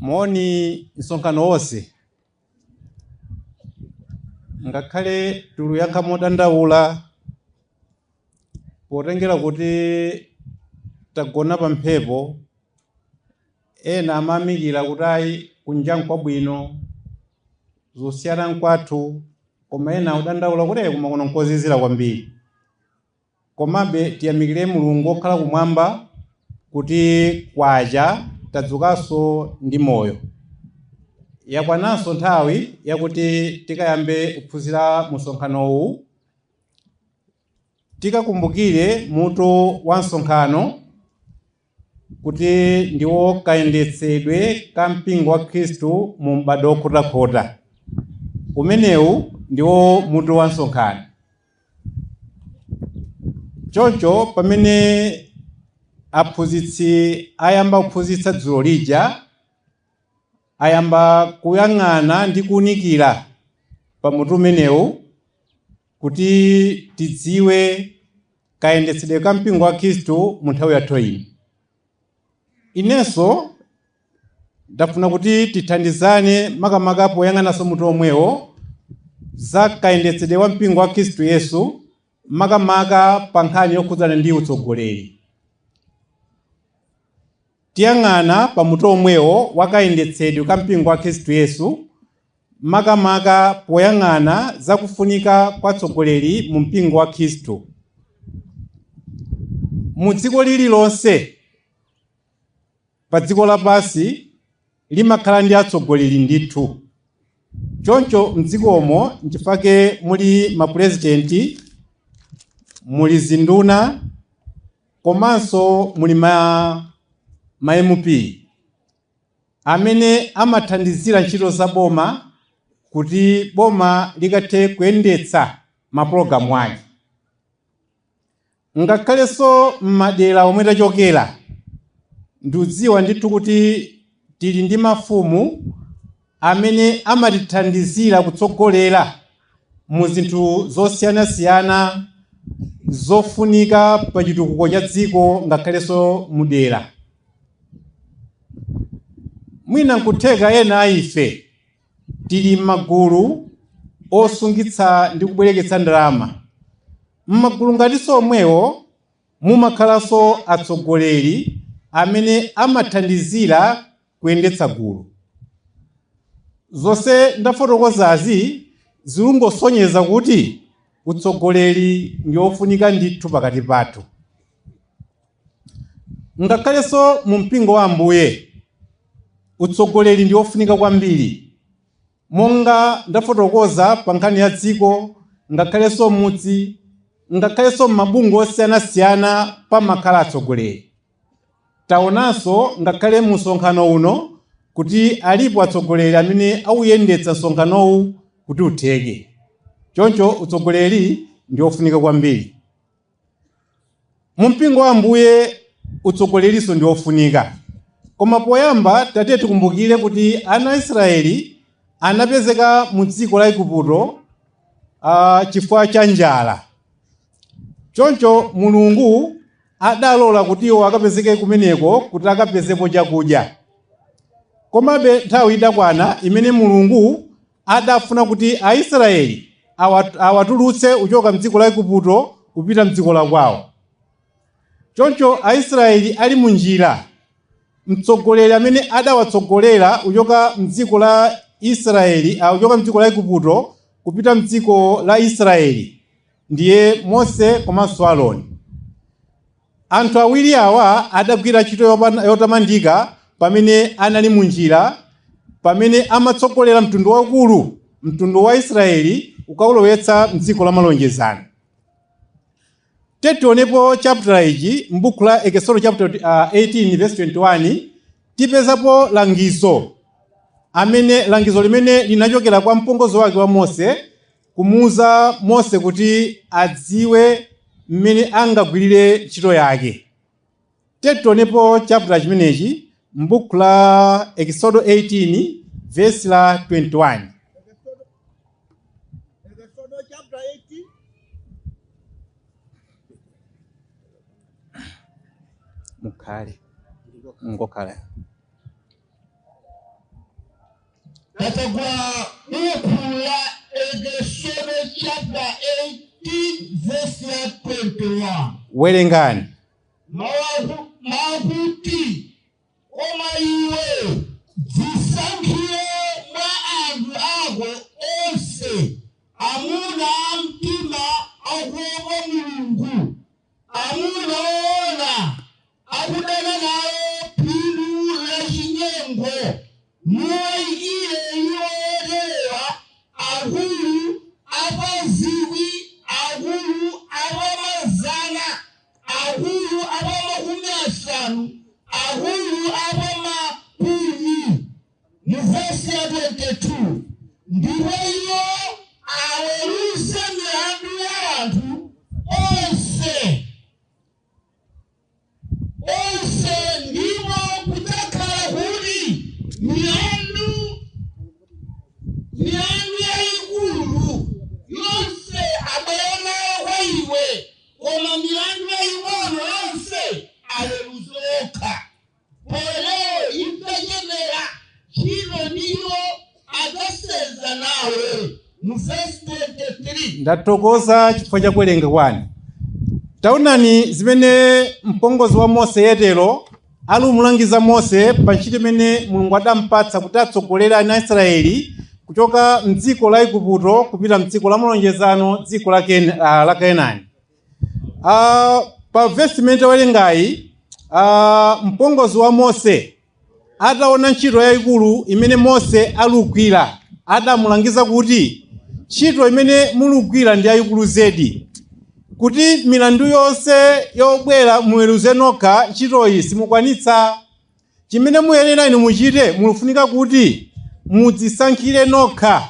Moni msonkhano wonse, ngakhale tuluyankha modandaula potengera kuti tagona pa mphepo, ena amayamikira kuti ayi kunja nkwabwino, zosiyana nkwathu, koma ena akudandaula kuti ayi koma kuno nkozizira kwambiri. Komabe tiyamikire Mulungu wokhala kumwamba kuti kwacha tadzukanso ndi moyo. Yakwananso nthawi yakuti tikayambe kuphunzira msonkhanowu. Tikakumbukire mutu wa msonkhano kuti ndiwo kayendetsedwe ka mpingo wa Khristu mu m'bado wokhotakhota. Umenewu ndiwo mutu wa msonkhano. Choncho pamene aphunzitsi ayamba kuphunzitsa dzulo lija, ayamba kuyang'ana ndi kuwunikira pa mutu umenewu kuti tidziwe kayendetsedwe ka mpingo wa Khristu mu nthawi yathu ino. Inenso ndafuna kuti tithandizane makamaka poyang'ananso mutu omwewo za kayendetsedwe wa mpingo wa Khristu Yesu, makamaka pa nkhani yokhudzana ndi utsogoleri. Tiyang'ana pa mutu omwewo wa kayendetsedwe ka mpingo wa Khristu Yesu, makamaka poyang'ana za kufunika kwa tsogoleri mu mpingo wa Khristu. Mu dziko lililonse pa dziko lapansi limakhala ndi atsogoleri ndithu. Choncho mdzikomo nchifake muli mapurezidenti, muli zinduna, komanso muli ma MP amene amathandizira ntchito za boma kuti boma likathe kuyendetsa mapulogalamu ake. Ngakhalenso m'madera omwe tachokera, ndikudziwa ndithu kuti tili ndi mafumu amene amatithandizira kutsogolera mu zinthu zosiyanasiyana zofunika pa chitukuko cha dziko ngakhalenso mudera. Mwina nkutheka ena a ife tili m'magulu osungitsa ndi kubwereketsa ndalama. M'magulu ngatinso omwewo mumakhalanso atsogoleri amene amathandizira kuyendetsa gulu. Zonse ndafotokozazi zikungosonyeza kuti utsogoleri ndi ofunika ndithu pakati pathu. Ngakhalenso mu mpingo wa Ambuye utsogoleri ndi ofunika kwambiri. Monga ndafotokoza pa nkhani ya dziko, ngakhalenso mudzi, ngakhalenso m'mabungwe osiyanasiyana pamakhala atsogoleri. Taonanso ngakhale mu msonkhano uno kuti alipo atsogoleri amene auyendetsa msonkhanowu kuti utheke. Choncho utsogoleri ndi ofunika kwambiri. Mu mpingo wa Ambuye utsogoleriso ndi ofunika. Koma poyamba tate tikumbukire kuti ana a Israeli anapezeka mu dziko la Igupto chifukwa cha njala. Choncho Mulungu adalola kuti iwo akapezeke kumeneko kuti akapezepo chakudya. Komabe nthawi idakwana imene Mulungu adafuna kuti Aisraeli awatulutse kuchoka mdziko la Igupto kupita mdziko la kwawo. Choncho Aisraeli ali munjira, mtsogoleri amene adawatsogolera kuchoka mdziko la Israeli, kuchoka mdziko la Igupto kupita mdziko la Israeli ndiye Mose komanso Aaroni. Anthu awiri awa adagwira ntchito yotamandika pamene anali munjira, pamene amatsogolera mtundu waukulu, mtundu wa Israeli, ukaulowetsa mdziko la malonjezano. Tionepo chapter ichi m'buku la Eksodo chapter 18 verse 21, tipezapo langizo amene langizo limene linachokera kwa mpongozi wake wa Mose, kumuuza Mose kuti adziwe mmene angagwirire ntchito yake. Tionepo chapter chimenechi m'buku la Eksodo 18 verse la 21. Exodus chapter 18. Mukhale ngokhala. Tatsegula buku la Exodo chapter 18 verse ya 21. Werengani. Makuti, koma iwe dzisankhire mwa anthu ako onse amuna a mtima akuopa Mulungu, amuna oona akudana nawo phindu la chinyengo, muwayikire iwo oterewa akulu apa 1,000, akulu apa 100, akulu apa 50, akulu apa 10. Mu vesi ya 22, ndipo iwo aweruze milandu ya anthu onse onse, ndipo kudzakhala kuti milandu yayikulu yonse abwera nayo kwa iwe, koma milandu yaying'ono yonse aweruze okha. Potero idzachepera ntchito, ndiwo adzasenza nawe. Mu vesi 23. Ndathokoza chifukwa cha kuwerenga kwanu. Taonani zimene mpongozi wa Mose Yetero alumulangiza Mose pa ntchito imene Mulungu adampatsa kuti atsogolere ana Israeli kuchoka mdziko la Igupto kupita mdziko la malonjezano, dziko la Kenani. Pa vesi imene tawerengayi, mpongozi wa Mose ataona ntchito yayikulu imene Mose alugwira, adamulangiza kuti ntchito imene mulugwira ndi yayikulu zedi, kuti milandu yonse yobwera muweruze nokha, ntchitoyi simukwanitsa. Chimene muyenera inu muchite, mufunika kuti mudzisankhire nokha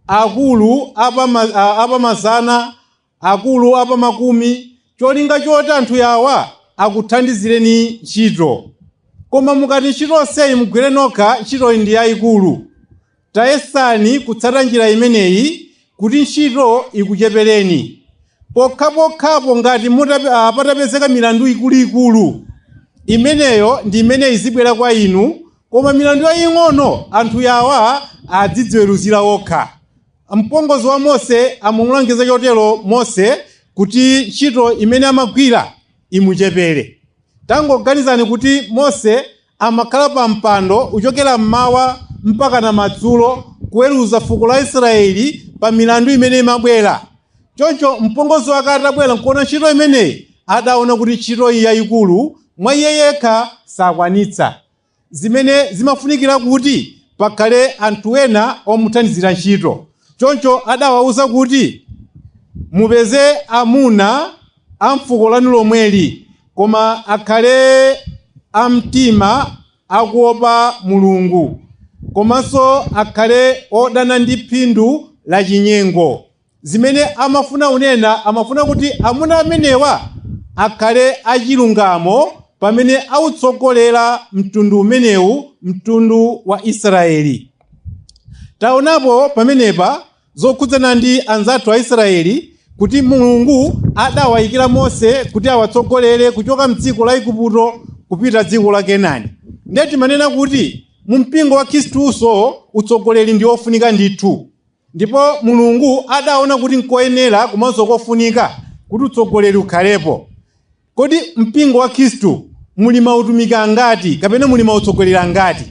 akulu apa 100, akulu apa 10, cholinga choti anthu yawa akuthandizireni ntchito. Koma mukati ntchito yonseyi mugwire nokha, ntchitoyi ndi yayikulu. Tayesani kutsata njira imeneyi kuti ntchito ikuchepereni, pokhapokhapo ngati patapezeka milandu ikuluikulu, imeneyo ndi imene izibwera kwa inu, koma milandu yaying'ono anthu yawa adzidziweruzira okha. Mpongozi wa Mose amulangiza chotero Mose kuti ntchito imene amagwira imuchepere. Tangoganizani kuti Mose amakhala pa mpando uchokera mmawa mpaka na madzulo kuweruza fuko la Israeli pa milandu imene imabwera. Choncho mpongozi wake atabwera nkuona ntchito imeneyi, adaona kuti ntchito iyi yayikulu mwa iye yekha sakwanitsa, zimene zimafunikira kuti pakhale anthu ena omuthandizira ntchito. Choncho adawawuza kuti mupeze amuna a mfuko lanu lomweli, koma akhale amtima akuopa Mulungu, komanso akhale odana ndi phindu la chinyengo. Zimene amafuna unena, amafuna kuti amuna amenewa akhale achilungamo pamene autsogolera mtundu umenewu, mtundu wa Israeli. Taonapo pamenepa zokhudzana ndi anzathu a Israeli, kuti Mulungu adawayikira Mose kuti awatsogolere kuchoka mdziko la Igupto kupita dziko la Kenani. Ndiye timanena kuti mu mpingo wa Khristuso utsogoleri ndi ofunika ndithu, ndipo Mulungu adaona kuti nkoyenera komanso kofunika kuti utsogoleri ukhalepo. Kodi mpingo wa Khristu muli mautumiki angati kapena muli mautsogoleri angati?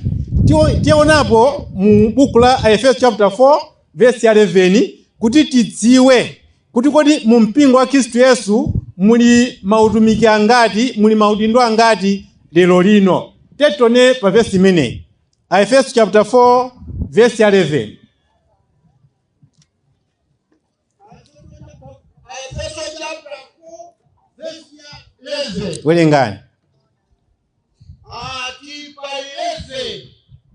Tionapo mu buku la Efeso chapter 4 verse ya 11 kuti tidziwe kuti kodi mu mpingo wa Khristu Yesu muli mautumiki angati, muli maudindo angati lero lino. Tetone pa vesi imeneyi, Efeso chapter 4 verse ya 11. Efeso chapter 4 verse ya 11. Werengani. Ati pa 11,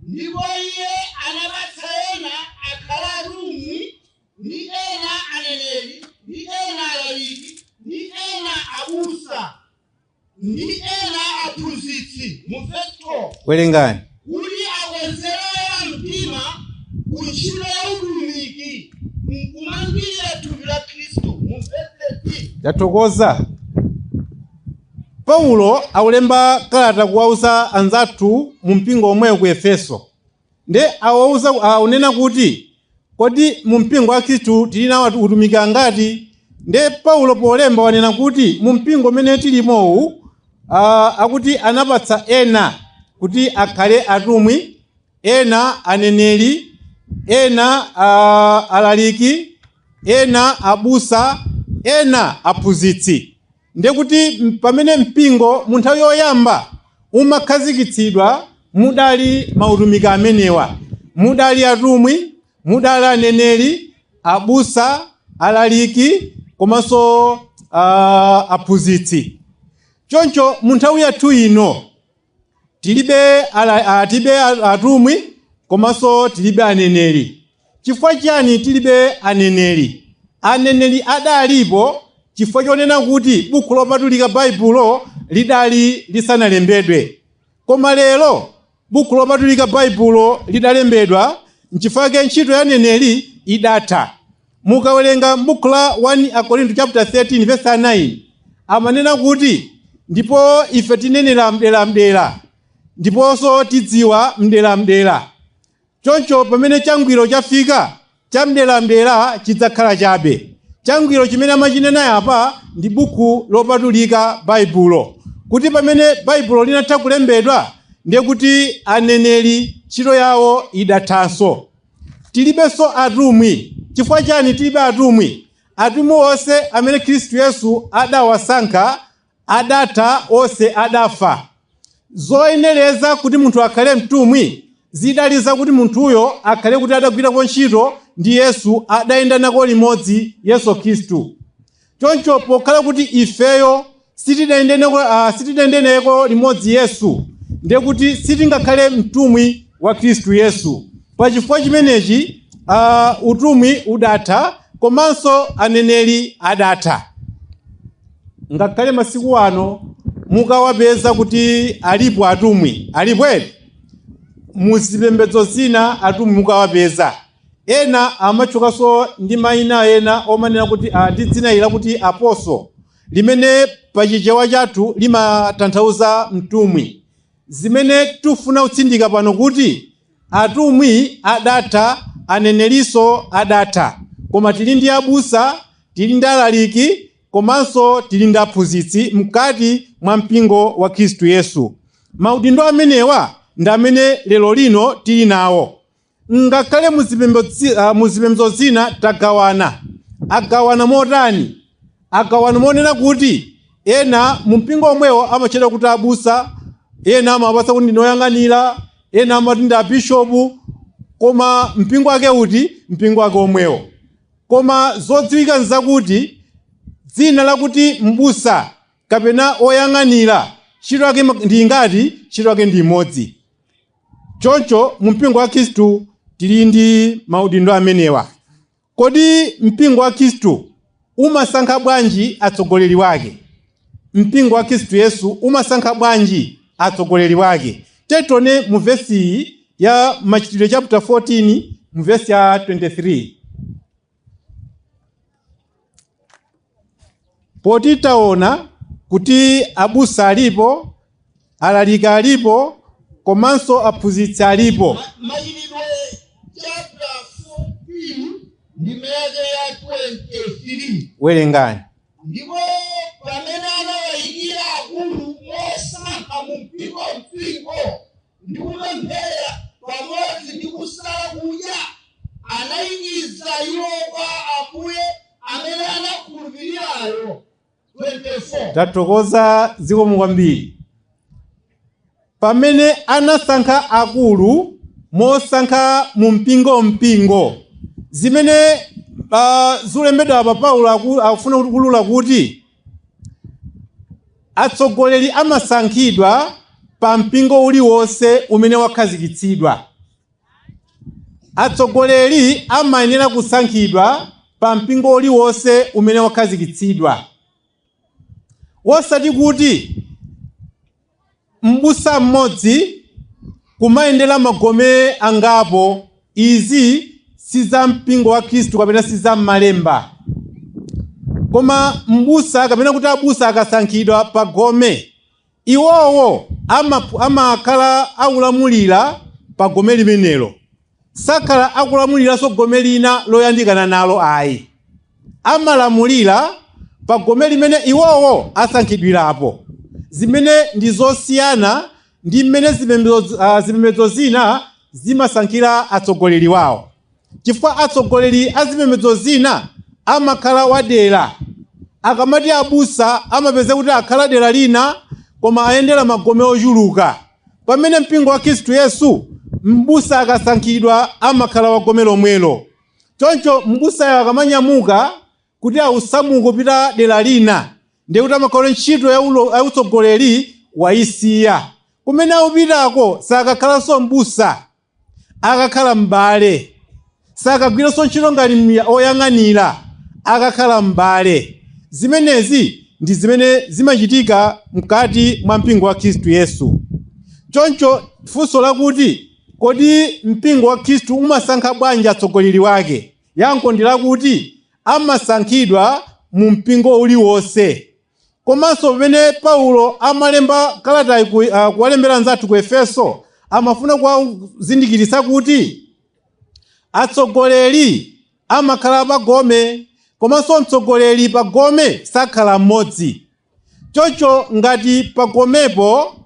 ndipo iye anapatsa ena akhala atumwi, ndi ena aneneri, ndi ena alaliki, ndi ena abusa, ndi ena aphunzitsi. Mu verse 12. Werengani. Kuti akonzere oyera mtima ku ntchito ya utumiki, nkumangirira thupi la Khristu. Mu verse 13. Ndathokoza. Paulo akulemba kalata kuwauza anzathu mu mpingo omweyo ku Efeso, Nde awauza aunena kuti kodi mu mpingo wa Khristu tili nawo utumiki angati? Nde Paulo polemba wanena kuti mu mpingo umene tilimowu akuti anapatsa ena kuti akhale atumwi, ena aneneri, ena alaliki, ena abusa, ena aphunzitsi. Ndiye kuti pamene mpingo mu nthawi yoyamba umakhazikitsidwa mudali mautumiki amenewa, mudali atumwi, mudali aneneri, abusa, alaliki komanso aphunzitsi. Choncho mu nthawi yathu ino tilibe tilibe atumwi komanso tilibe aneneri. Chifukwa chiyani tilibe aneneri? Aneneri adalipo chifukwa chonena kuti buku lopatulika Baibulo lidali lisanalembedwe. Koma lero buku lopatulika Baibulo lidalembedwa, nchifukwa chake ntchito ya aneneri idatha. Mukawerenga m'buku la 1 Akorinto chapter 13 verse 9 amanena kuti ndipo ife tinenera mderamdera ndiponso tidziwa mderamdera. Choncho pamene changwiro chafika, chamderamdera chidzakhala chabe. Changwiro chimene amachinena apa ndi buku lopatulika Baibulo, kuti pamene Baibulo linatha kulembedwa ndiye kuti aneneri ntchito yawo idathanso. Tilibenso atumwi. Chifukwa chani tilibe atumwi? Atumwi onse amene Khristu Yesu adawasankha adatha, onse adafa. Zoyenereza kuti munthu akhale mtumwi zidali zakuti munthuyo akhale kuti adagwirako ntchito ndi Yesu, adayenda nako limodzi Yesu Khristu. Choncho pokhala kuti ifeyo sitidayendeneko limodzi Yesu, ndiye kuti sitingakhale mtumwi wa Khristu Yesu. Pachifukwa chimenechi utumwi udatha komanso aneneri adatha. Ngakhale masiku ano mukawapeza kuti alipo atumwi, alipo eni muzipembedzo zina atumwi mukawapeza. Ena amatchukanso ndi mayina ena omanena kuti ndi dzina ili lakuti aposo, limene pachichewa chathu limatanthauza mtumwi. Zimene tifuna kutsindika pano kuti atumwi adatha, aneneriso adatha, koma tili ndi abusa, tili ndi alaliki komanso tili ndi aphunzitsi mkati mwa mpingo wa Khristu Yesu. Maudindo amenewa ndi amene lero lino tili nawo. Ngakhale muzipembedzo zina tagawana. Agawana motani? Agawana monena kuti ena mu mpingo omwewo amatchedwa kuti abusa, ena amapatsa kuti ndinoyang'anira, ena amati ndi abishopu, koma mpingo wake uti? Mpingo wake omwewo. Koma zodziwika nzakuti dzina lakuti mbusa kapena oyang'anira ntchito yake ndi ingati? Ntchito yake ndi imodzi. Choncho mu mpingo wa Khristu tili ndi maudindo amenewa. Kodi mpingo wa Khristu umasankha bwanji atsogoleri wake? Mpingo wa Khristu Yesu umasankha bwanji atsogoleri wake? Tetone mu vesi ya Machitidwe chapter 14 mu vesi ya 23. Poti taona kuti abusa alipo, alaliki alipo, komanso aphunzitsi alipo. Machitidwe chapter 14 ndime yake ya 23. Werengani. Ndipo pamene anawayikira akulu mosankha mu mpingo ndi kupemphera pamodzi ndi kusala kudya, anayikiza iwo kwa Ambuye amene anakhulupirirayo. 24. Tathokoza zikomo kwambiri. Pamene anasankha akulu mosankha mu mpingo, zimene zilembedwa apa, Paulo akufuna kulula kuti atsogoleri amasankhidwa pa mpingo uliwonse umene wakhazikitsidwa. Atsogoleri amayenera kusankhidwa pa mpingo uliwonse umene wakhazikitsidwa, wosati kuti mbusa mmodzi kumayendera magome angapo. Izi si za mpingo wa Khristu kapena si za m'malemba. Koma mbusa kapena kuti abusa akasankhidwa pa gome, iwowo amakhala aulamulira pa gome limenelo. Sakhala akulamuliranso gome lina loyandikana nalo ayi. Amalamulira pa gome limene iwowo asankhidwirapo, zimene ndi zosiyana ndi mmene zipembedzo zina zimasankhira atsogoleri wawo, chifukwa atsogoleri a zipembedzo zina amakhala wadera. Akamati abusa, amapeza kuti akhala dera lina koma ayendera magome ochuluka, pamene mpingo wa Khristu Yesu, mbusa akasankhidwa amakhala wa gome lomwelo. Choncho mbusayo akamanyamuka kuti ausamuke kupita dera lina, ndiye kuti amakhala ntchito ya utsogoleri wayisiya. Kumene akupitako sakakhalanso mbusa, akakhala m'bale. Sakagwiranso ntchito ngati oyang'anira, akakhala m'bale. Zimenezi ndi zimene zimachitika mkati mwa mpingo wa Khristu Yesu. Choncho funso lakuti, kodi mpingo wa Khristu umasankha bwanji atsogoleri wake? Yankho ndi lakuti amasankhidwa mu mpingo uliwonse. Komanso pamene Paulo amalemba kalatayi kuwalembera anzathu ku Efeso, amafuna kuwazindikiritsa kuti atsogoleri amakhala pagome, komanso mtsogoleri pagome sakhala mmodzi. Choncho ngati pagomepo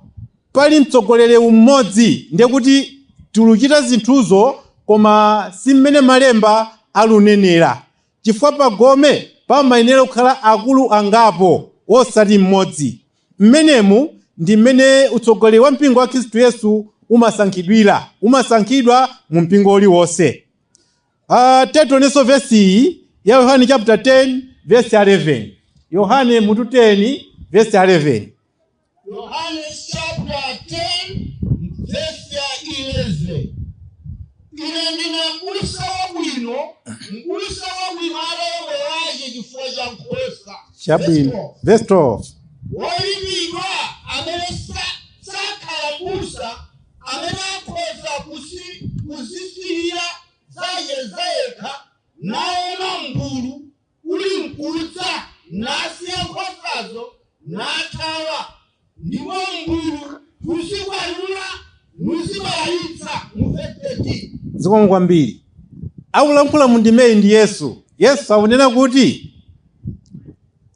pali mtsogoleri mmodzi, ndiye kuti tikuchita zinthuzo koma si mmene malemba alunenera, chifukwa pagome pamayenera kukhala akulu angapo, osati mmodzi. Mmenemu ndi mmene utsogoleri wa mpingo wa Khristu Yesu umasankhidwira, umasankhidwa mu mpingo uliwonse. Tetonenso vesi iyi ya Yohane chapter 10 verse 11. Yohane mutu 10 verse 11. Yohane chapter 10 verse ya 11: Ine ndine mbusa wabwino, mbusa wabwino ataya moyo wake chifukwa cha nkhosa. Chabwino, verse 12. Woyipidwa amene sakhala mbusa, amene akhoza kuzisiyira zake zayekha, naona mmbulu uli mkudza, nasiya nkhosazo nathawa, ndipo mmbulu uzikwatula nuzibalalitsa. Mu verse 13. Zikomo kwambiri. Akulankhula mu ndimeyi ndi Yesu. Yesu akunena kuti,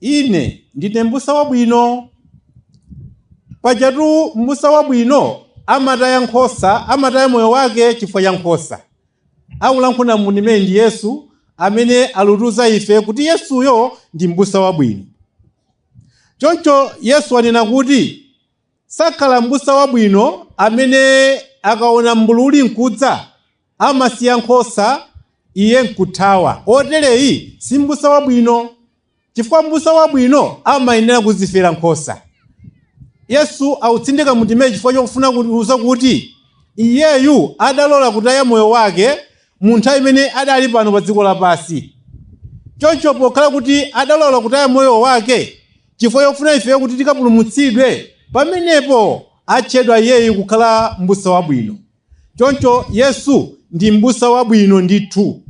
ine ndine mbusa wabwino. Pajatu mbusa wabwino amataya nkhosa, amataya moyo wake chifukwa cha nkhosa. Akulankhula mu ndimeyi ndi Yesu amene alutiuza ife kuti Yesuyo ndi mbusa wabwino. Choncho Yesu anena kuti sakhala mbusa wabwino amene akaona mmbulu uli mkudza amasiya nkhosa iye nkuthawa. Otereyi si mbusa wabwino, chifukwa mbusa wabwino amayenera kuzifera nkhosa. Yesu akutsindika mu ndimeyi chifukwa chofuna kutiuza kuti iyeyu adalola kutaya moyo wake mu nthawi imene adali pano pa dziko lapansi. Choncho pokhala kuti adalola kutaya moyo wake chifukwa chofuna ifeyo kuti tikapulumutsidwe, pamenepo atchedwa iyeyu kukhala mbusa wabwino. Choncho Yesu ndi mbusa wabwino ndithu.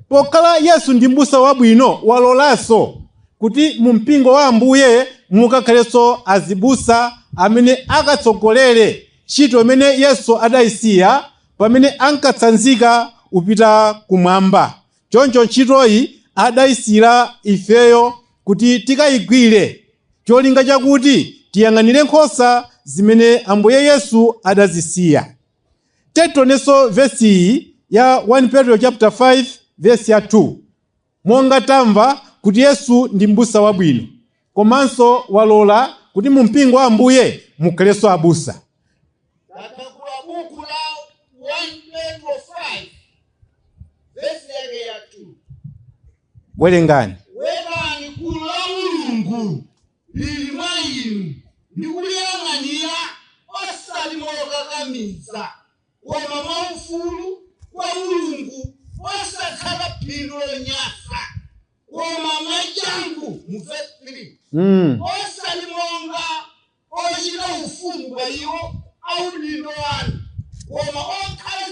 Pokhala Yesu ndi mbusa wabwino, walolanso kuti mu mpingo wa Ambuye mukakhalenso azibusa amene akatsogolere ntchito imene Yesu adayisiya pamene ankatsanzika upita kumwamba. Choncho ntchitoyi adayisiyira ifeyo kuti tikayigwire, cholinga chakuti tiyang'anire nkhosa zimene Ambuye Yesu adazisiya. Tetonenso vesi iyi ya 1 Petro chapter 5 vesi ya 2. Monga tamva kuti Yesu ndi mbusa wabwino, komanso walola kuti mu mpingo wa Ambuye mukhalenso abusa. Tatsegula buku la 1 Petro 5 vesi yake ya 2. Werengani. Wetani gulu la Mulungu lili mwa inu, ndi kuliyang'anira, osati mokakamiza, koma mwaufulu kwa Mulungu, osatsata phindu lonyasa, koma mwachangu. Mu verse 3: Osati monga ochita ufumu pa iwo audindo wanu, koma okhala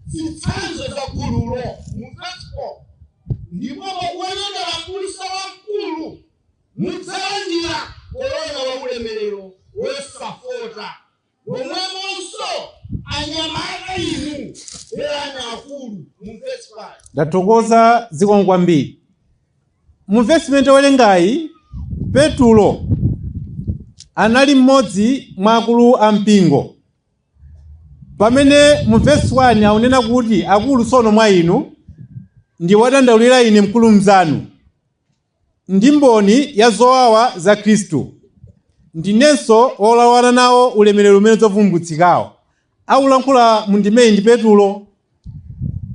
zitsanzo za gululo. Mu verse 4: Ndipo pakuonekera mbusa wamkulu mudzalandira korona wa ulemerero wosafota. Momwemonso anyamata inu, derani akulu. akulu mu verse 5. Ndathokoza, zikomo kwambiri. Mu vesi imene tawerengayi, Petulo anali mmodzi mwa akulu a mpingo. Pamene mu vesi 1 akunena kuti, "Akulu tsono mwa inu ndi wadandaulira ine mkulu mnzanu ndi mboni ya zowawa za Khristu, ndinenso wolawana nawo ulemerero umene udzavumbulutsikawo." Akulankhula mu ndimeyi ndi Petulo.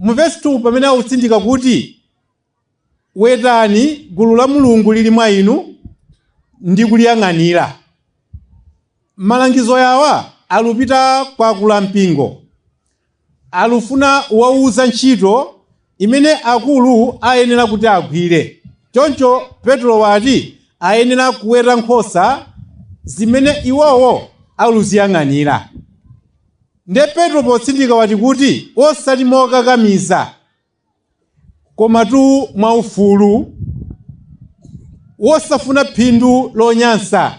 Mu vesi 2 pamene akutsindika kuti, "Wetani gulu la Mulungu lili mwa inu ndi kuliyang'anira." Malangizo yawa alupita kwa akulu ampingo, alufuna wauza ntchito imene akulu ayenera kuti agwire. Choncho Petro wati ayenera kuweta nkhosa zimene iwowo aluziyang'anira. Nde Petro potsindika wati kuti osati mokakamiza, komatu mwaufulu, wosafuna phindu lonyansa,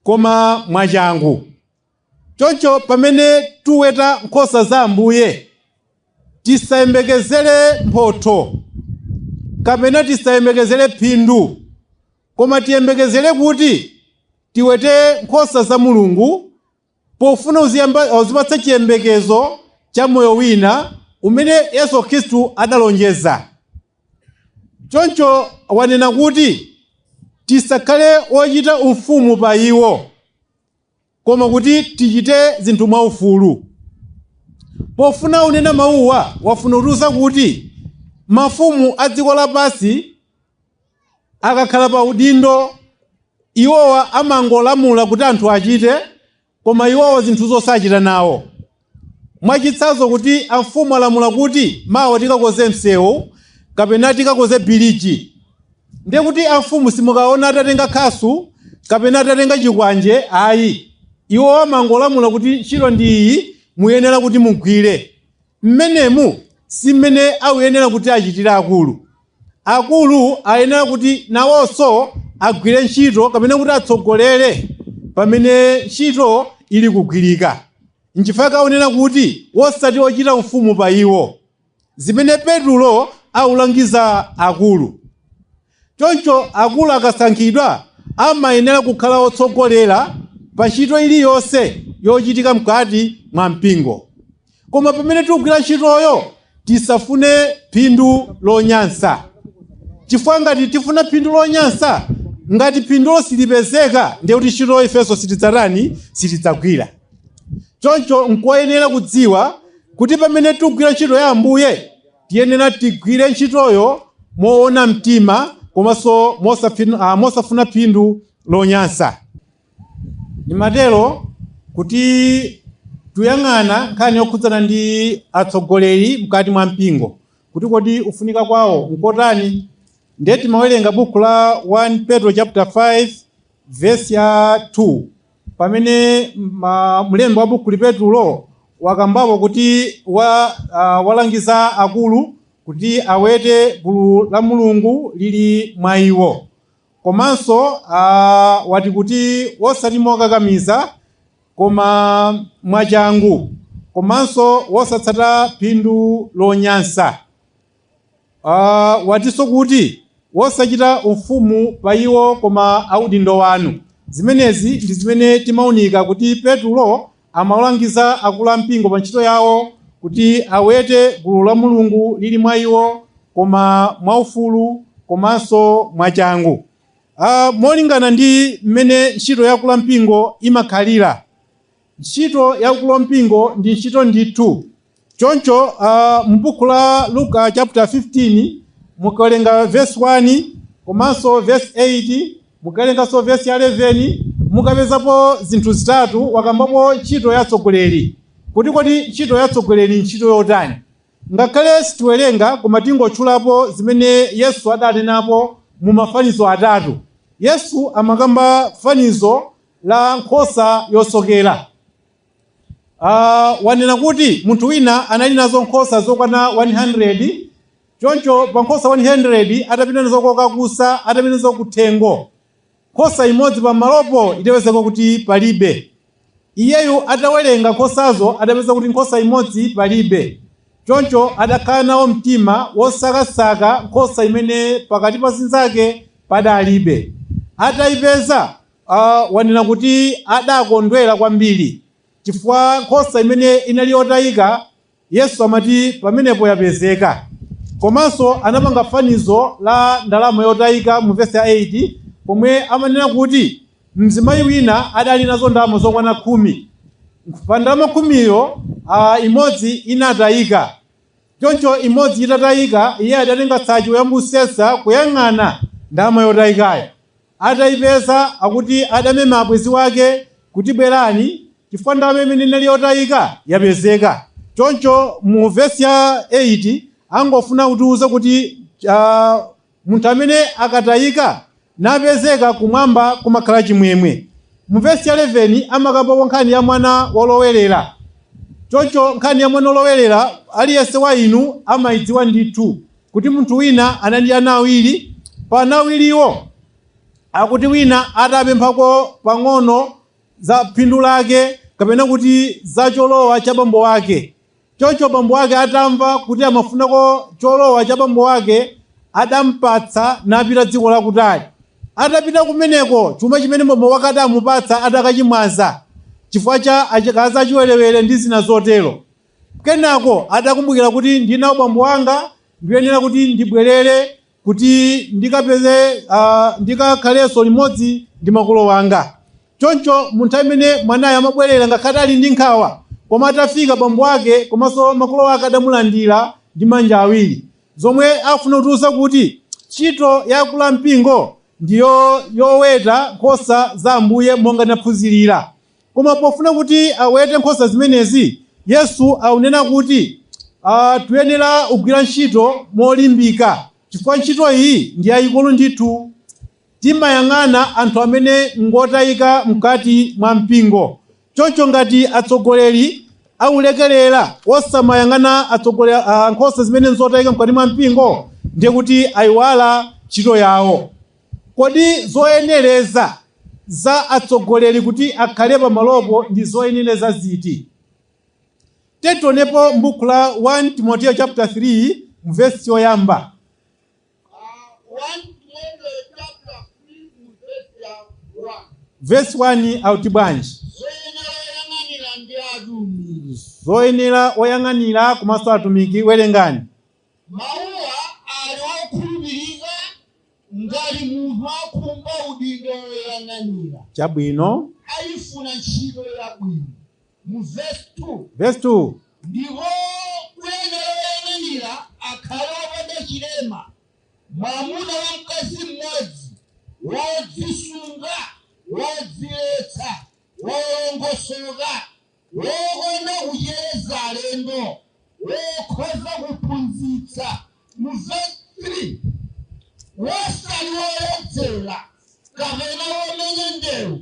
koma mwachangu. Choncho pamene tuweta nkhosa za Ambuye, tisayembekezere mphotho kapena tisayembekezere phindu, koma tiyembekezere kuti tiwete nkhosa za Mulungu pofuna uzipatsa chiyembekezo cha moyo wina umene Yesu Khristu adalonjeza. Choncho wanena kuti tisakhale ochita ufumu pa iwo, koma kuti tichite zinthu mwaufulu. Pofuna unena mawuwa, wafuna kutiuza kuti mafumu a dziko lapansi akakhala pa udindo, iwowa amangolamula kuti anthu achite, koma iwowa zinthu zosachita nawo. Mwachitsanzo, kuti amfumu alamula kuti mawa tikakoze msewu kapena tikakoze biliji, ndiye kuti amfumu simukaona atatenga khasu kapena atatenga chikwanje, ayi. Iwo amangolamula kuti ntchito ndi iyi, muyenera kuti mugwire. Mmenemu si mmene akuyenera kuti achitire akulu. Akulu ayenera kuti nawonso agwire ntchito kapena kuti atsogolere pamene ntchito ili kugwirika. Nchifukwa kaonena kuti wosati ochita ufumu pa iwo, zimene Petulo aulangiza akulu. Choncho akulu akasankhidwa amayenera kukhala otsogolera pa ntchito iliyonse yochitika mkati mwa mpingo, koma pamene tikugwira ntchitoyo tisafune phindu lonyansa, chifukwa ngati tifuna phindu lonyansa, ngati phindulo silipezeka, ndiye kuti ntchitoyo ifenso sitidzatani? Sitidzagwira. Choncho nkoyenera kudziwa kuti pamene tikugwira ntchito ya Ambuye, tiyenera tigwire ntchitoyo moona mtima komanso mosafuna phindu lonyansa. Ndimatero kuti tuyang'ana nkhani yokhudzana ndi atsogoleri mkati mwa mpingo, kuti kodi ufunika kwawo nkotani? Ndiye timawerenga buku la 1 Petro chapter 5 verse ya 2, pamene mlembi wa buku Petulo wakambapo kuti walangiza akulu kuti awete gulu la Mulungu lili mwa iwo, komanso wati kuti wosati mokakamiza, koma mwachangu, komanso wosatsata phindu lonyansa. Watinso kuti wosachita ufumu pa iwo, koma audindo wanu. Zimenezi ndi zimene timaunika kuti Petulo amawalangiza akulu ampingo pa ntchito yawo kuti awete gulu la Mulungu lili mwa iwo, koma mwaufulu komanso mwachangu. Molingana ndi mmene ntchito ya akulu ampingo imakhalira, ntchito ya akulu ampingo ndi ntchito ndithu. Choncho m'buku la Luka chapter 15, mukawerenga verse 1 komanso verse 8, mukawerenganso verse ya 11, mukapezapo zinthu zitatu. Wakambapo ntchito ya atsogoleri, kuti kodi ntchito ya atsogoleri ntchito yotani? Ngakhale sitiwerenga, koma tingotchulapo zimene Yesu adanenapo mu mafanizo atatu. Yesu amakamba fanizo la nkhosa yosokera. Wanena kuti munthu wina anali nazo nkhosa zokwana 100. Choncho pa nkhosa 100, atapita nazo kokakusa, atapita nazo kuthengo, nkhosa imodzi pamalopo idapezeka kuti palibe. Iyeyu atawerenga nkhosazo, adapeza kuti nkhosa imodzi palibe. Choncho adakhala nawo mtima wosakasaka nkhosa imene pakati pa zinzake padalibe. Atayipeza, wanena kuti adakondwera kwambiri chifukwa nkhosa imene inali yotayika, Yesu amati pamenepo yapezeka. Komanso anapanga fanizo la ndalama yotayika mu vesi ya 8, pomwe amanena kuti mzimayi wina adali nazo ndalama zokwana 10. Pa ndalama 10yo, imodzi inatayika. Choncho imodzi itatayika, iye adatenga tsache kuyambusesa kuyang'ana ndalama yotayikayo. Atayipeza, akuti adamema abwenzi wake kuti bwerani, chifukwa ndalama imene inali yotayika yapezeka. Choncho mu vesi ya 8 angofuna kutiuza kuti munthu amene akatayika napezeka, kumwamba kumakhala chimwemwe. Mu vesi ya 11 amakambapo nkhani ya mwana wolowerera. Choncho nkhani ya mwana wolowerera, aliyense wa inu amayidziwa ndithu kuti munthu wina anali ndi ana awiri. Pa ana awiriwo, akuti wina atapemphako pang'ono za phindu lake, kapena kuti za cholowa cha bambo wake. Choncho bambo wake atamva kuti amafunako cholowa cha bambo wake, adampatsa napita dziko lakutali. Atapita kumeneko, chuma chimene bambo wake adamupatsa adakachimwaza chifukwa cha achikazi achiwerewere ndi zina zotero. Kenako adakumbukira kuti ndinawo bambo wanga, ndikuyenera kuti ndibwerere kuti ndikapeze, ndikakhalenso limodzi ndi makolo wanga. Choncho munthu amene mwanayo amabwerera, ngakhale ali ndi nkhawa, koma atafika, bambo ake komanso makolo ake adamulandira ndi manja awiri, zomwe afuna kutiuza kuti ntchito yakula mpingo ndiyo yoweta nkhosa za Ambuye monga tinaphunzirira. Koma pofuna kuti awete nkhosa zimenezi, Yesu akunena kuti tiyenera kugwira ntchito molimbika, chifukwa ntchito iyi ndi yayikulu ndithu. Timayang'ana anthu amene ngotayika mkati mwa mpingo. Choncho ngati atsogoleri aulekerera osamayang'ana atsogoleri nkhosa zimene nzotayika mkati mwa mpingo, ndiye kuti ayiwala ntchito yawo. Kodi zoyenereza za atsogoleri kuti akhale pamalopo ndi zoyenereza ziti? Tetionepo m'buku la 1 Timoteyo chapter 3 mu vesi yoyamba. 1 Timothy chapter 3 mu verse ya 1. Vesi 1 auti bwanji? Zoyenera oyang'anira ndi atumiki. Zoyenera oyang'anira komanso atumiki, werengani. Mawuwa ali okhulupirika: ngati munthu akhumba udindo woyang'anira, Chabwino. ayifuna ntchito yabwino. Mu verse 2. Vesi 2. Ndipo kuyenera oyang'anira akhale opanda chilema, mwamuna wa mkazi mmodzi, wodzisunga, wodziletsa, wolongosoka, wokonda kuchereza alendo, wokhoza kuphunzitsa. Mu verse 3, wosali woledzera kapena womenya ndewu,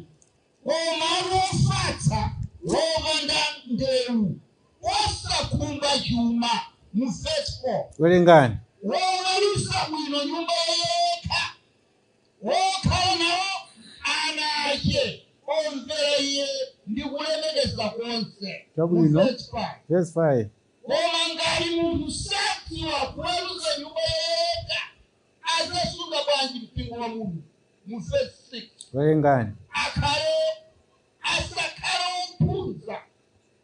koma wofatsa, wopanda ndewu, wosakhumba chuma. Mu verse 4, Werengani. Woweruza bwino nyumba yekha, wokhala nawo ana ake omvera iye ndi kulemekeza konse. Chabwino. Mu verse 5, Verse 5. Koma ngati munthu sadziwa kuweruza nyumba yekha, adzasunga bwanji mpingo wa Mulungu? Mu verse 6, Werengani. Akhale asakhale wophunza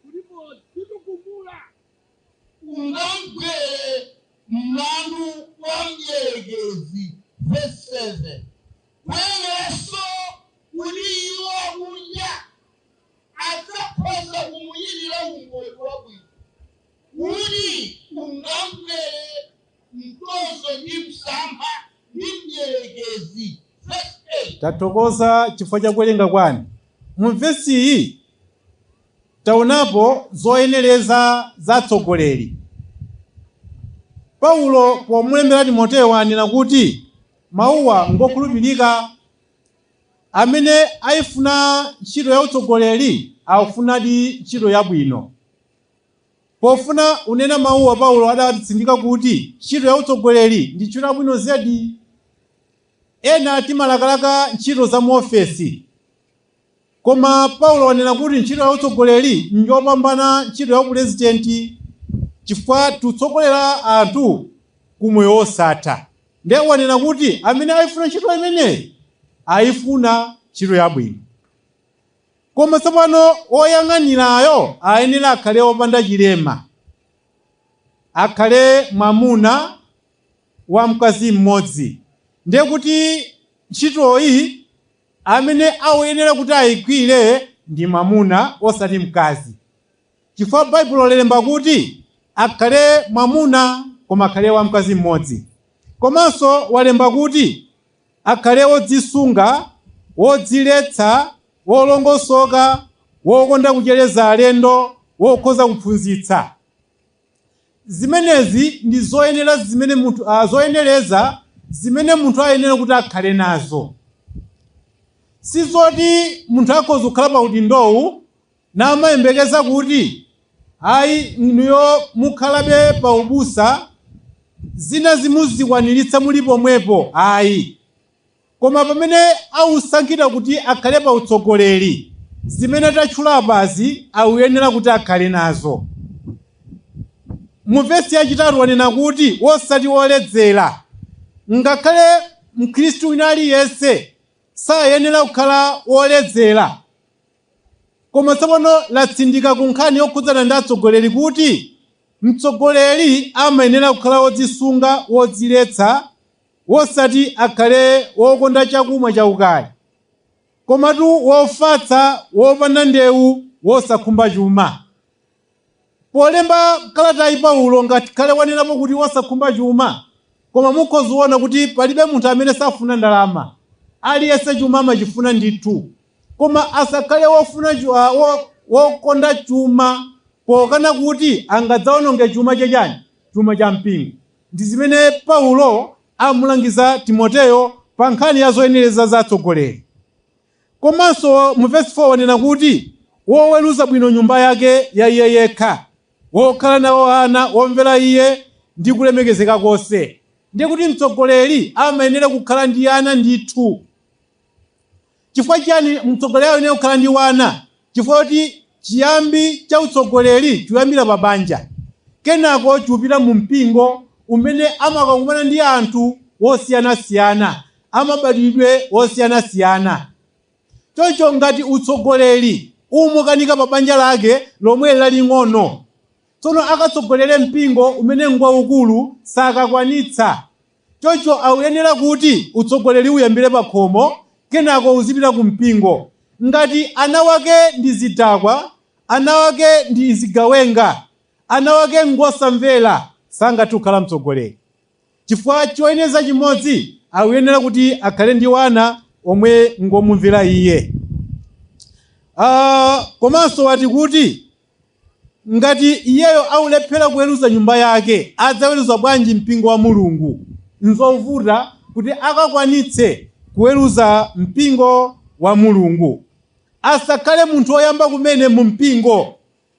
kuti podzitukumula ungamgwere mlandu wa mdierekezi. Verse 7, kuyeneranso kuti iwo akunja adzakhoza kumuyitira umboni wabwino kuti ungamgwere mtozo ndi msampha ndi mdierekezi. Verse 8. Tathokoza chifukwa cha kuwerenga kwanu. Mu vesi iyi taonapo zoyenereza za atsogoleri. Paulo pomulembera Timoteyo anena kuti mawuwa ngokhulupirika: amene ayifuna ntchito ya utsogoleri akufunadi ntchito yabwino. Pofuna unena mawuwa, Paulo adatsindika kuti ntchito ya utsogoleri ndi ntchito yabwino zedi. Ena timalakalaka ntchito za muofesi, koma Paulo wanena kuti ntchito ya utsogoleri njopambana ntchito ya upurezidenti. Chifukwa tikutsogolera anthu kumoyo wosatha. Ndiye wanena kuti amene ayifuna ntchito imeneyi ayifuna ntchito yabwino. Koma tsopano oyang'anirayo ayenera akhale opanda chilema, akhale mwamuna wa mkazi mmodzi. Ndiye kuti ntchitoyi amene akuyenera kuti ayigwire ndi mwamuna osati mkazi, chifukwa Baibulo lilemba kuti akhale mwamuna koma akhale wa mkazi mmodzi. Komanso walemba kuti akhale wodzisunga, wodziletsa, wolongosoka, wokonda kuchereza alendo, wokhoza kuphunzitsa. Zimenezi ndi zoyenera zimene munthu zoyenereza zimene munthu ayenera kuti akhale nazo. Sizoti munthu akhoza kukhala pa udindowu namayembekeza kuti ayi, inuyo mukhalabe pa ubusa, zina zimuzikwaniritsa muli pomwepo, ayi. Koma pamene ausankhidwa kuti akhale pa utsogoleri, zimene tatchulapazi akuyenera kuti akhale nazo. Mu vesi yachitatu wanena kuti wosati woledzera. Ngakhale Mkhristu wina aliyense sayenera kukhala woledzera, koma tsopano latsindika ku nkhani yokhudzana ndi atsogoleri kuti mtsogoleri amayenera kukhala wodzisunga, wodziletsa, wosati akhale wokonda chakumwa chaukali, komatu wofatsa, wopanda ndewu, wosakhumba chuma. Polemba kalatayi Paulo ngakhale wanenapo kuti wosakhumba chuma, koma mukhoza kuona kuti palibe munthu amene safuna ndalama. Aliyense chuma amachifuna ndithu, koma asakhale wofuna wokonda chuma pokana kuti angadzawononge chuma chachani, chuma cha mpingo. Ndi zimene Paulo amulangiza Timoteyo pa nkhani ya zoyenereza za atsogoleri. Komanso mu vesi 4 wanena kuti woweruza bwino nyumba yake ya iye yekha, wokhala nawo ana womvera iye ndi kulemekezeka konse. Ndiye kuti mtsogoleri amayenera kukhala ndi ana ndithu. Chifukwa chiyani mtsogoleri amayenera kukhala ndi wana? Chifukwa kuti chiyambi cha utsogoleri chikuyambira pa banja, kenako chikupita mu mpingo umene amakakumana ndi anthu wosiyanasiyana, amabadwidwe wosiyanasiyana. Choncho ngati utsogoleri umukanika pa banja lake lomwe laling'ono, tsono akatsogolere mpingo umene ngwaukulu sakakwanitsa. Choncho akuyenera kuti utsogoleri uyambire pa khomo, kenako uzipita ku mpingo. Ngati ana wake ndi zidakwa, ana wake ndi zigawenga, ana wake ngosamvera, sangathe kukhala mtsogoleri. Chifukwa choyeneza chimodzi, akuyenera kuti akhale ndi wana omwe ngomumvera iye. Komanso wati kuti ngati iyeyo aulephera kuweruza nyumba yake, adzaweruza bwanji mpingo wa Mulungu? Nzovuta kuti akakwanitse kuweruza mpingo wa Mulungu. Asakhale munthu woyamba kumene mu mpingo,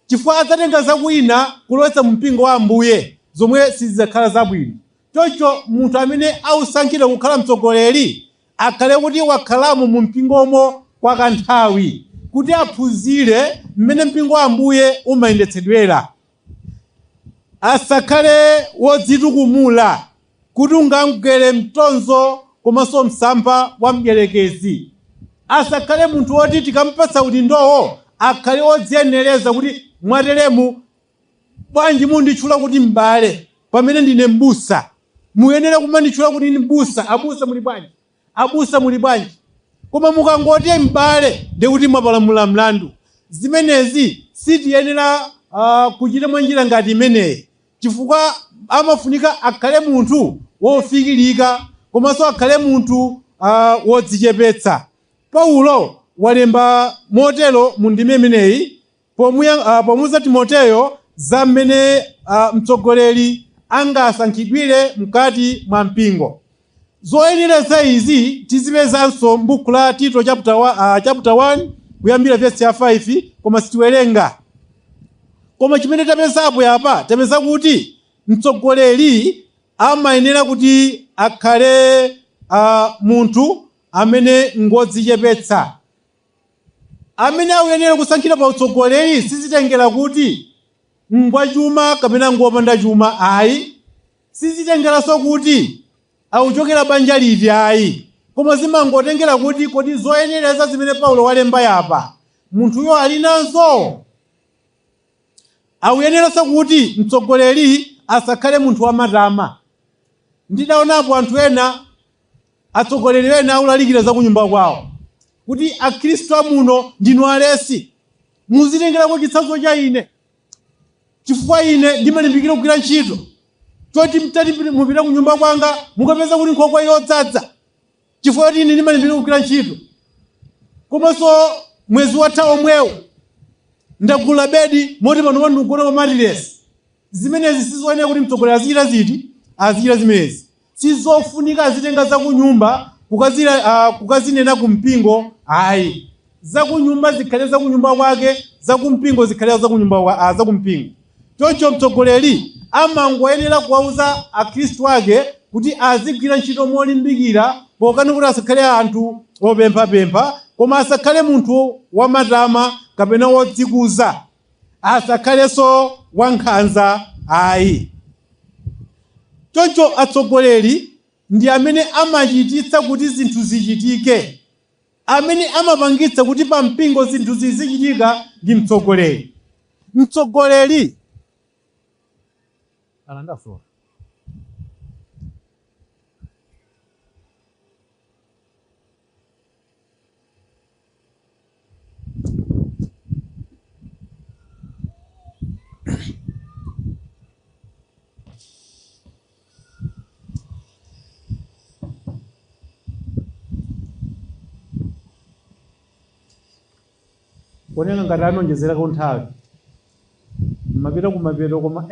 chifukwa adzatenga zakwina kulowetsa mu mpingo wa Ambuye zomwe sizidzakhala zabwino. Choncho munthu amene ausankhidwa kukhala mtsogoleri akhale kuti wakhalamo mu mpingomo kwa kanthawi, kuti aphunzire mmene mpingo wa Ambuye umayendetsedwera. Asakhale wodzitukumula kuti ungamgwere mtonzo komanso msampha wa mdierekezi. Asakhale munthu woti tikampatsa udindowo akhale wodziyenereza kuti mwateremu bwanji munditchula kuti m'bale pamene ndine m'busa? Muyenera kumanditchula kuti ndi m'busa. Abusa muli bwanji? Abusa muli bwanji? Koma mukangoti m'bale ndiye kuti mwapalamula mlandu. Zimenezi sitiyenera kuchita mwa njira ngati imeneyi, chifukwa amafunika akhale munthu wofikirika komanso akhale munthu wodzichepetsa. Paulo walemba motero mu ndime imeneyi pomuuza Timoteyo za mmene mtsogoleri angasankhidwire mkati mwa mpingo. Zoyenereza izi tizipezanso m'buku la Tito chapter 1 kuyambira verse ya 5, koma sitiwerenga. Koma chimene tapezapo apa, tapeza kuti mtsogoleri amayenera kuti akhale munthu amene ngodzichepetsa. Amene akuyenera kusankhidwa pa utsogoleri sizitengera kuti Ngwachuma kapena ngwopanda chuma ayi. Sizitengeranso kuti akuchokera banja liti ayi, koma zimangotengera kuti kodi zoyenereza zimene Paulo walemba yapa munthuyo ali nazo. Akuyeneranso kuti mtsogoleri asakhale munthu wamatama. Ndidaonapo anthu ena, atsogoleri ena akulalikira za kunyumba kwawo kuti akhristu amuno ndinu alesi, muzitengerako chitsanzo cha ine, chifukwa ine ndimalimbikira kugwira ntchito, choti mtati mupita kunyumba kwanga mukapeza kuti nkhokwe yodzadza, chifukwa choti ine ndimalimbikira kugwira ntchito. Komanso mwezi watha omwewo ndagula bedi moti pano pano ndikugona pa matiresi. Zimenezi sizoyenera kuti mtsogoleri azichita ziti, azichita zimenezi. Sizofunika azitenga zakunyumba kukazinena kumpingo ayi. Zakunyumba zikhale zakunyumba kwake, zakumpingo zikhale zakunyumba zakumpingo. Choncho mtsogoleri amangoyenera kuwauza akhristu ake kuti azigwira ntchito molimbikira, pokana kuti asakhale anthu opemphapempha, koma asakhale munthu wamatama kapena wodzikuza, asakhalenso wankhanza ayi. Choncho atsogoleri ndi amene amachititsa kuti zinthu zichitike, amene amapangitsa kuti pa mpingo zinthu zizichitika ndi mtsogoleri. Mtsogoleri alandaso kuoneka ngati anonjezerako nthawi mapita kumapeto, koma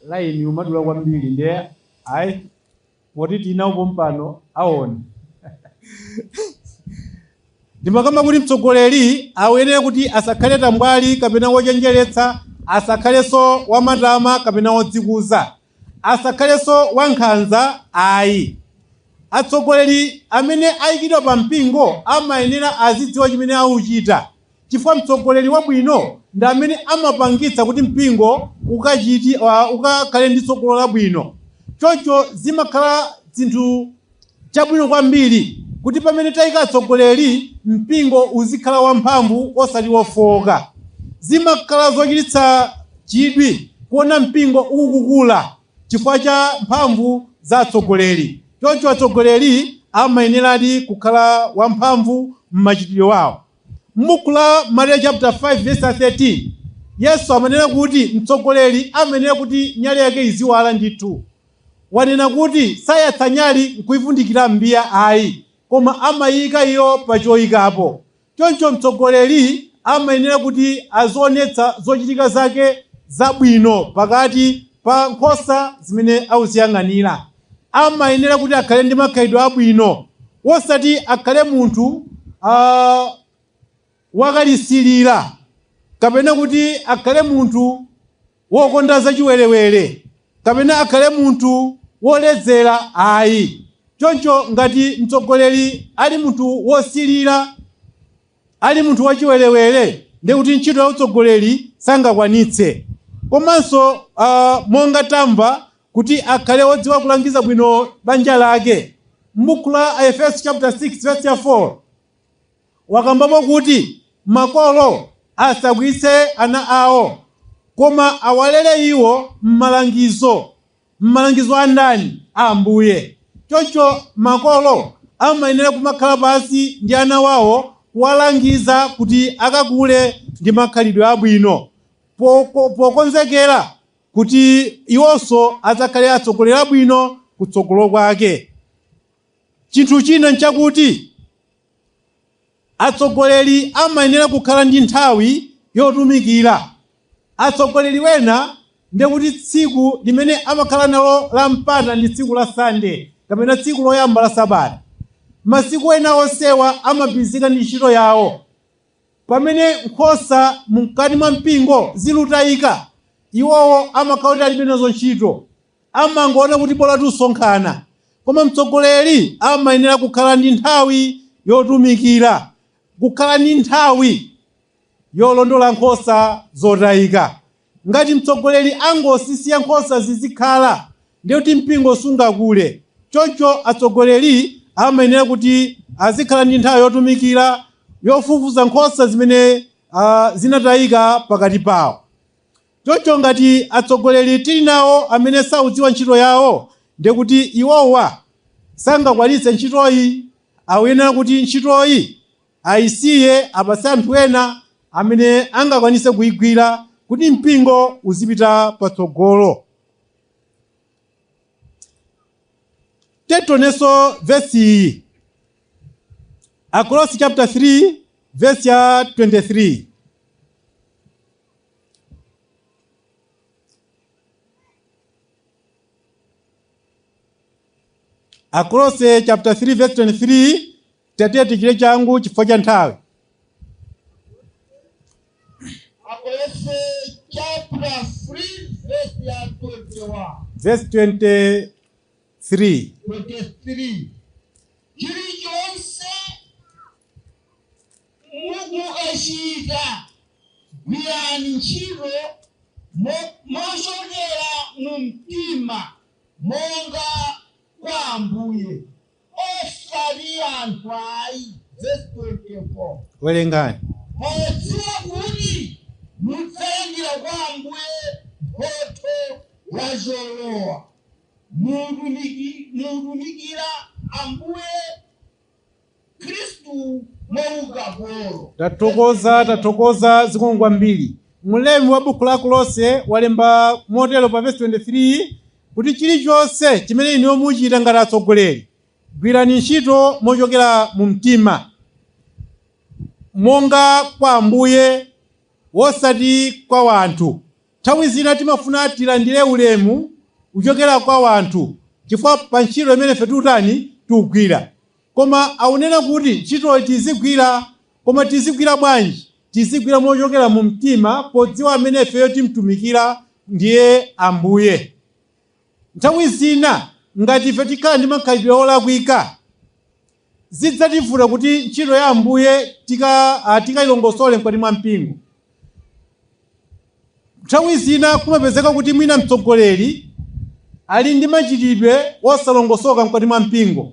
laini umadula kwambiri, ndiye ayi poti tinawo mpano aone. Ndimakamba kuti mtsogoleri akuyenera kuti asakhale tambwali kapena wochenjeretsa, asakhalenso wamatama kapena wodzikuza, asakhalenso wankhanza ayi. Atsogoleri amene ayikidwa pa mpingo amayenera azidziwa chimene akuchita, chifukwa mtsogoleri wabwino ndi amene amapangitsa kuti mpingo ukakhale ndi tsogolo labwino. Choncho zimakhala zinthu chabwino kwambiri kuti pamene tayika atsogoleri mpingo uzikhala wamphamvu osati wofowoka. Zimakhala zochititsa chidwi kuona mpingo ukukula chifukwa cha mphamvu za atsogoleri. Choncho atsogoleri amayeneradi kukhala wamphamvu m'machitidwe wawo. M'buku la Mateyu chapter 5 verse 13, Yesu amanena kuti mtsogoleri amayenera kuti nyale yake iziwala ndithu. Wanena kuti sayatsa nyali nkuivundikira mbiya ayi, koma amayika iyo pa choyikapo. Choncho mtsogoleri amayenera kuti azionetsa zochitika zake zabwino pakati pa nkhosa zimene akuziyang'anira. Amayenera kuti akhale ndi makhalidwe abwino, wosati akhale munthu wakalisilira kapena kuti akhale munthu wokonda zachiwerewere kapena akhale munthu woledzera ayi. Choncho ngati mtsogoleri ali munthu wosilira, ali munthu wachiwerewere, ndiye kuti ntchito ya utsogoleri sangakwanitse. Komanso monga tamva kuti akhale wodziwa kulangiza bwino banja lake. M'buku la Efeso chapter 6 verse 4 wakambapo kuti makolo asakwiyitse ana awo, koma awalere iwo m'malangizo a ndani? A Ambuye. Choncho makolo amayenera kumakhala pansi ndi ana wawo kuwalangiza kuti akakule ndi makhalidwe abwino, pokonzekera kuti iwonso adzakhale atsogoleri abwino kutsogolo kwake. Chinthu china nchakuti atsogoleri amayenera kukhala ndi nthawi yotumikira. Atsogoleri wena ndiye kuti tsiku limene amakhala nalo la mpata ndi tsiku la Sunday kapena tsiku loyamba la Sabata. Masiku ena onsewa amabizika ndi ntchito yawo. Pamene nkhosa mkati mwa mpingo zilutayika, iwowo amakhala kuti alibe nazo ntchito, amangoona kuti bola tusonkhana. Koma mtsogoleri amayenera kukhala ndi nthawi yotumikira, kukhala ndi nthawi yolondola nkhosa zotayika. Ngati mtsogoleri angosisiya nkhosa zizikhala, ndiye kuti mpingo sungakule. Choncho atsogoleri amayenera kuti azikhala ndi nthawi yotumikira, yofufuza nkhosa zimene zinatayika pakati pawo. Choncho ngati atsogoleri tili nawo amene saudziwa ntchito yawo, ndiye kuti iwowa sangakwanitse ntchitoyi. Akuyenera kuti ntchitoyi ayisiye, apatse anthu ena amene angakwanitse kuyigwira kuti mpingo uzipita patsogolo. Tetonenso vesi iyi, Akolose chapter 3 verse ya 23. Akolose chapter 3 verse 23, tatiye tichite changu chifukwa cha nthawi. Akolose chapter 3 verse ya 21. Verse 23. 23. Chilichonse mukachita, gwirani ntchito mochokera mu mtima monga kwa Ambuye, osati anthu ayi. Verse 24. Werengani. Podziwa kuti mudzalandira kwa Ambuye mphotho ya cholowa, mutumikira Ambuye Khristu mwaukapolo. Tathokoza, tathokoza zikomo kwambiri. Mlembi wa buku la Akolose walemba motero pa verse 23 kuti chilichonse chimene inuyo muchita ngati atsogoleri, gwirani ntchito mochokera mu mtima monga kwa Ambuye, wosati kwa wanthu. Nthawi zina timafuna tilandire ulemu kuchokera kwa wanthu chifukwa pa ntchito imene ife tiutani tiugwira, koma akunena kuti ntchitoyi tizigwira, koma tizigwira bwanji? Tizigwira mochokera mu mtima podziwa amene ifeyo timtumikira ndiye Ambuye. Nthawi zina ngati ife tikhala ndi makhalidwe olakwika, zidzativuta kuti ntchito ya Ambuye tikayilongosole mkati mwa mpingo. Nthawi zina kumapezeka kuti mwina mtsogoleri ali ndi machitidwe wosalongosoka mkati mwa mpingo.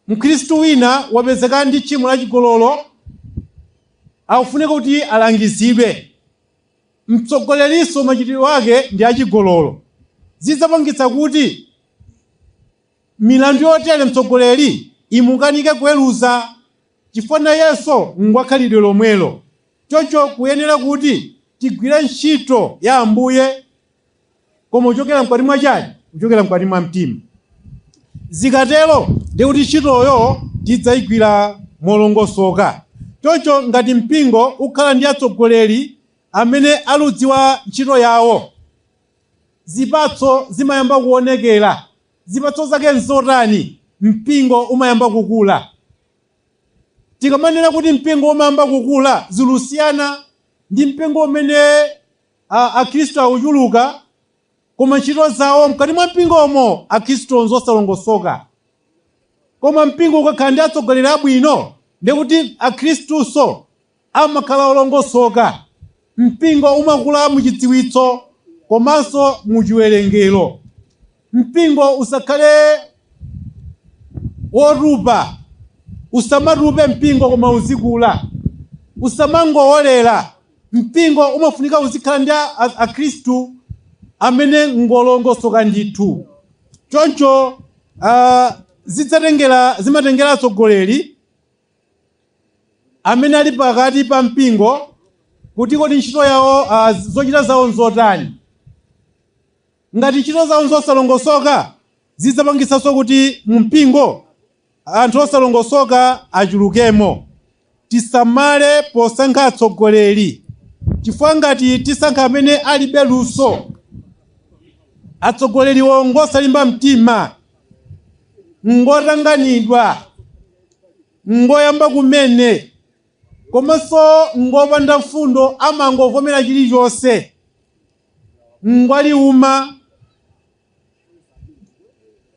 Mkhristu wina wapezeka ndi tchimo la chigololo, akufunika kuti alangizidwe. Mtsogolerinso machitidwe ake ndi achigololo. Zidzapangitsa kuti milandu yotere mtsogoleri imukanike kuweruza, chifukwa nayenso ngwakhalidwe lomwelo. Choncho kuyenera kuti tigwire ntchito ya Ambuye, koma kuchokera mkati mwa chani? Kuchokera mkati mwa mtima. Zikatero ndiye kuti ntchitoyo tidzayigwira molongosoka. Choncho ngati mpingo ukhala ndi atsogoleri amene aludziwa ntchito yawo, zipatso zimayamba kuonekera. Zipatso zake nzotani? Mpingo umayamba kukula. Tikamanena kuti mpingo umayamba kukula, zilusiyana ndi mpingo umene akhristu akuchuluka, koma ntchito zawo mkati mwa mpingomo akhristu nzosalongosoka. Koma mpingo ukakhala ndi atsogoleri abwino, ndiye kuti akhristunso amakhala olongosoka. Mpingo umakula muchidziwitso komanso muchiwerengero. Mpingo usakhale wotupa, usamatupe mpingo koma uzikula, usamangowolera. Mpingo umafunika uzikhala ndi akhristu amene ngolongosoka ndithu. Choncho zimatengera atsogoleri amene ali pakati pa mpingo kuti kodi ntchito yawo, zochita zawo nzotani. Ngati ntchito zawo nzosalongosoka, zidzapangitsanso kuti mu mpingo anthu osalongosoka achulukemo. Tisamale posankha atsogoleri, chifukwa ngati tisankha amene alibe luso, atsogoleriwo ngosalimba mtima, ngotanganidwa, ngoyamba kumene, komanso ngopanda mfundo, amangovomera chilichonse, ngwaliuma.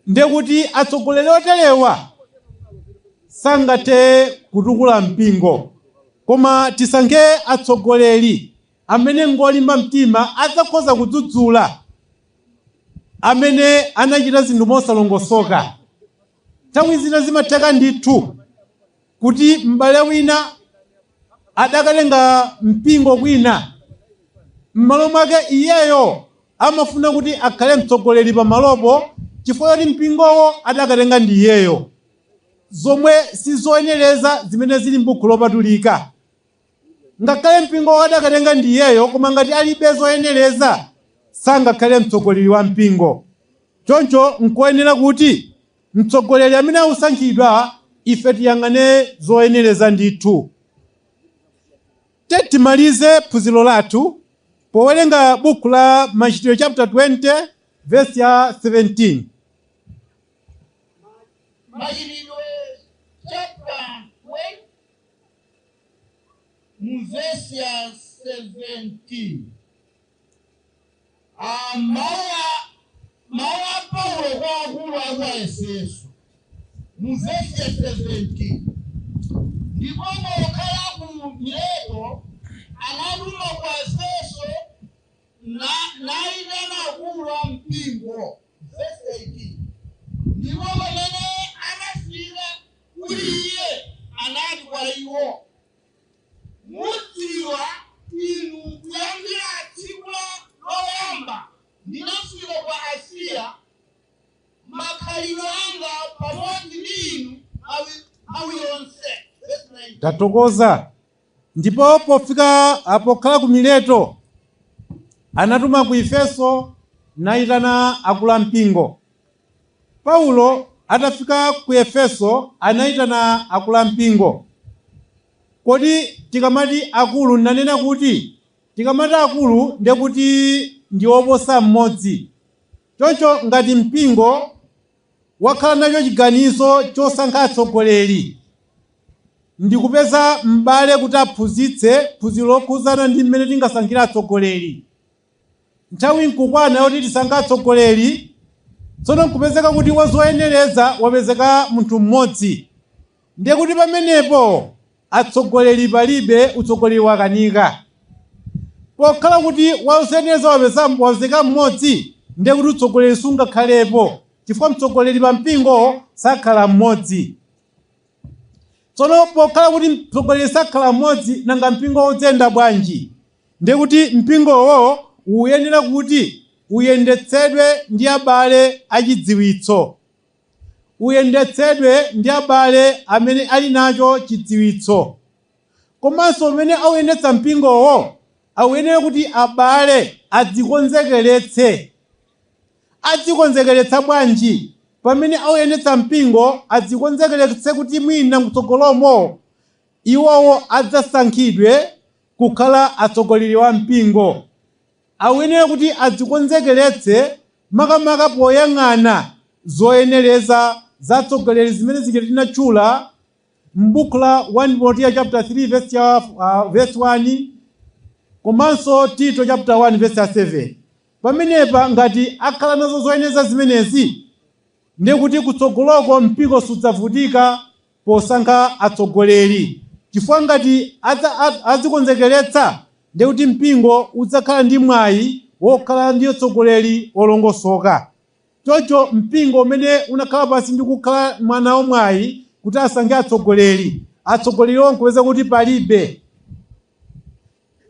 Ndiye kuti atsogoleri oterewa sangathe kutukula mpingo. Koma tisankhe atsogoleri amene ngolimba mtima, adzakhoza kudzudzula amene anachita zinthu mosalongosoka. Nthawi zina zimatheka ndithu kuti m'bale wina adakatenga mpingo kwina, m'malo mwake iyeyo amafuna kuti akhale mtsogoleri pamalopo chifukwa choti mpingowo adakatenga ndi iyeyo, zomwe sizoyenereza zimene zili m'buku lopatulika. Ngakhale mpingowo adakatenga ndi iyeyo, koma ngati alibe zoyenereza sangakhale mtsogoleri wa mpingo. Choncho nkoyenera kuti mtsogoleri amene akusankhidwa ife tiyang'ane zoyenereza ndithu. Timalize phunziro lathu powerenga buku la Machitidwe chapter 20 verse ya 17. Machitidwe chapter 20 mu verse ya 17. Ah, mawu a Paulo kwa akulu aku Aefeso mu verse ya 17: Ndipo pokhala ku Mileto anatuma ku Efeso nayitana akulu a mpingo. Verse 18: Ndipo pamene anafika kuli iye, anati kwa iwo, "Mudziwa inu kuyambira tsiku loyamba ndinafika kwa Asiya, makhalidwe anga pamodzi ndi inu nthawi yonse." Verse 19. Tatokoza. Ndipo pofika pokhala ku Mileto anatuma ku Efeso nayitana akulu ampingo. Paulo atafika ku Efeso anayitana akulu ampingo. Kodi tikamati akulu, nanena kuti tikamati akulu ndekuti ndi oposa mmodzi. Choncho ngati mpingo wakhala nacho chiganizo chosankha atsogoleri ndikupeza m'bale kuti aphunzitse phunziro lokhuzana ndi mmene tingasankhire atsogoleri, nthawi nkukwana yoti tisankhe atsogoleri, tsono nkupezeka kuti wazoyenereza wapezeka munthu mmodzi, ndiye kuti pamenepo atsogoleri palibe, utsogoleri wakanika. Pokhala kuti wazoyenereza wapezeka mmodzi, ndiye kuti utsogoleri sungakhalepo, chifukwa mtsogoleri pa mpingo sakhala mmodzi. Tsono pokhala kuti mtsogoleri sakhala mmodzi, nanga mpingo udzayenda bwanji? Ndiye kuti mpingowo uyenera kuti uyendetsedwe ndi abale achidziwitso, uyendetsedwe ndi abale amene ali nacho chidziwitso. Komanso pamene auyendetsa mpingowo, auyenera kuti abale adzikonzekeretse. Adzikonzekeretsa bwanji? Pamene auyendetsa mpingo adzikonzekeretse kuti mwina mtsogolomo iwowo adzasankhidwe kukhala atsogoleri wa mpingo. Auyenera kuti adzikonzekeretse makamaka poyang'ana zoyenereza za atsogoleri zimene zija tinatchula m'buku la 1 Timoteyo chapter 3 verse 1 komanso Tito chapter 1 verse ya 7. Pamenepa ngati akhala nazo zoyenereza zimenezi, ndiye kuti kutsogoloko mpingo sudzavutika posankha atsogoleri, chifukwa ngati adzikonzekeretsa, ndiye kuti mpingo udzakhala ndi mwayi wokhala ndi atsogoleri olongosoka. Choncho mpingo umene unakhala pansi ndi kukhala mwana womwayi kuti asankhe atsogoleri, atsogoleri onkupeza kuti palibe,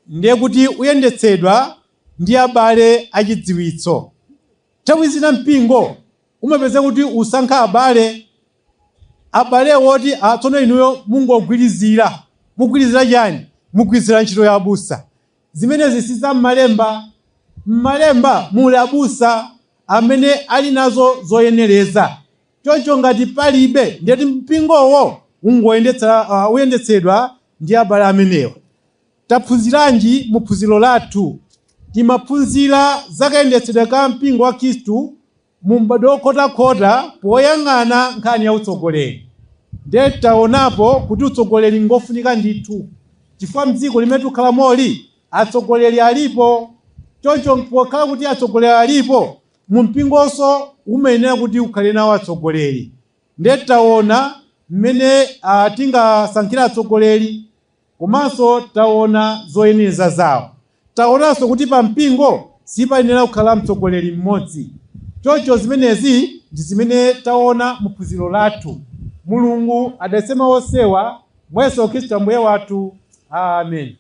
ndiye kuti uyendetsedwa ndi abale achidziwitso. Nthawi zina mpingo umapeza kuti usankha abale, abale woti tsono inuyo mungogwirizira. Mugwirizira chani? Mugwirizira ntchito ya abusa. Zimenezi si za m'malemba. M'malemba muli abusa amene ali nazo zoyenereza. Choncho ngati palibe, ndiyeti mpingowo uyendetsedwa ndi abale amenewa. Taphunziranji mu phunziro lathu? Timaphunzira zakayendetsedwe ka mpingo wa Khristu mu m'badwo wokhotakhota poyang'ana nkhani ya utsogoleri. Ndiye taonapo kuti utsogoleri ngofunika ndithu, chifukwa mdziko limene tikukhala moli atsogoleri alipo. Choncho pokhala kuti atsogoleri alipo, mu mpingonso umayenera kuti ukhale nawo atsogoleri. Ndiye taona mmene tingasankhira atsogoleri. Komanso taona zoyenera zawo. Taonanso kuti pa mpingo sipayenera kukhala mtsogoleri mmodzi. Choncho zimenezi ndi zimene taona mu phunziro lathu. Mulungu adalitse mawu onsewa mwa Yesu Khristu Ambuye wathu. Amen.